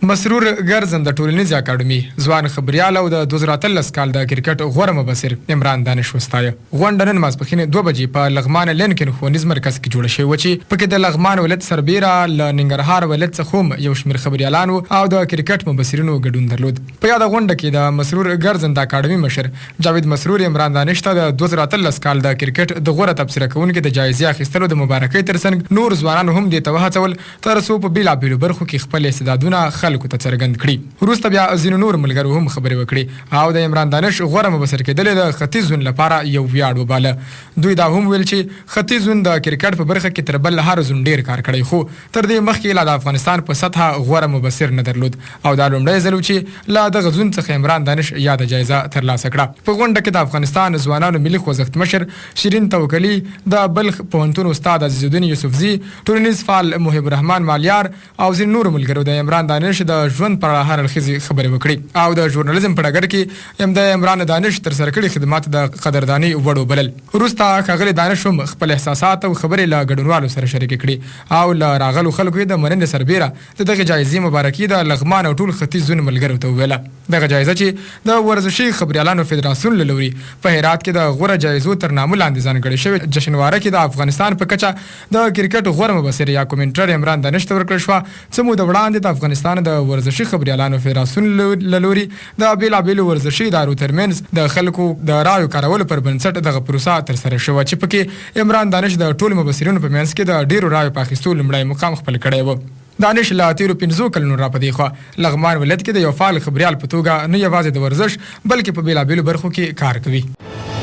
مسرور ګرځنده ټولنیزې اکاډمي ځوان خبریال او د 2018 کال د کرکټ غوره مبصر عمران دانش وستایه. غونډه نن ماسپښین 2 بجې په لغمان لینکن ښوونیز مرکز کې جوړه شوې وه چې پکې د لغمان ولایت سربېره له ننګرهار ولایت څخه هم یو شمېر خبریالانو او د کرکټ مبصرینو ګډون درلود. په یاده غونډه کې د مسرور ګرځنده اکاډمي مشر جاوید مسرور عمران دانش ته د 2018 کال د کرکټ د غوره تبصره کوونکي د جایزې اخیستلو د مبارکۍ ترڅنګ نور ځوانان هم دې ته وهڅول تر څو په بېلابېلو برخو کې خپل استعدادونه خلکو ته څرګند کړي. وروسته بیا ځینو نورو ملګرو هم خبرې وکړې او د عمران دانش غوره مبصر کېدل یې د ختیځ زون لپاره یو ویاړ وباله. دوی دا هم وویل چې ختیځ زون د کرکټ په برخه کې تر بل هر زون ډېر کار کړی خو تر دې مخکې یې لا د افغانستان په سطحه غوره مبصر نه درلود او دا لومړی ځل و چې له دغه زون څخه عمران دانش یاده جایزه ترلاسه کړه. په غونډه کې د افغانستان ځوانانو ملي خوځښت مشر شیرین توکلي، د بلخ پوهنتون استاد عزیزالدین یوسفزي، ټولنیز فعال محب الرحمن مالیار او ځینو نورو ملګرو د عمران دانش د ژوند په اړه هر اړخیزې خبرې وکړې او د ژورنالیزم په ډګر کې یې د عمران دانش ترسره کړي خدمات د قدردانۍ وړ وبلل. وروسته ښاغلي دانش هم خپل احساسات او خبرې له ګډونوالو سره شریکې کړې او له راغلو خلکو یې د مننې سربېره د دغې جایزې مبارکي د لغمان او ټول ختیځ زون ملګرو ته وویله. دغه جایزه چې د ورزشي خبریالانو فدراسیون له لوري په هرات کې د غوره جایزو تر نامه لاندې ځانګړې شوې جشنواره کې د افغانستان په کچه د کرکټ غوره مبصر یا کومنټر عمران دانش ته ورکړل شوه، څه موده وړاندې د افغانستان د ورزشي خبریالانو فدراسیون له لوري د بېلابېلو ورزشي ادارو ترمنځ د خلکو د رایو کارولو پر بنسټ دغه پروسه ترسره شوه چې پکې عمران دانش د ټولو مبصرینو په منځ کې د ډېرو رایو په اخیستو لومړی مقام خپل کړی و. دانش له تېرو 5 کلونو را په دې خوا لغمان ولایت کې د یو فعال خبریال په توګه نه یوازې د ورزش بلکې په بېلابېلو برخو کې کار کوي.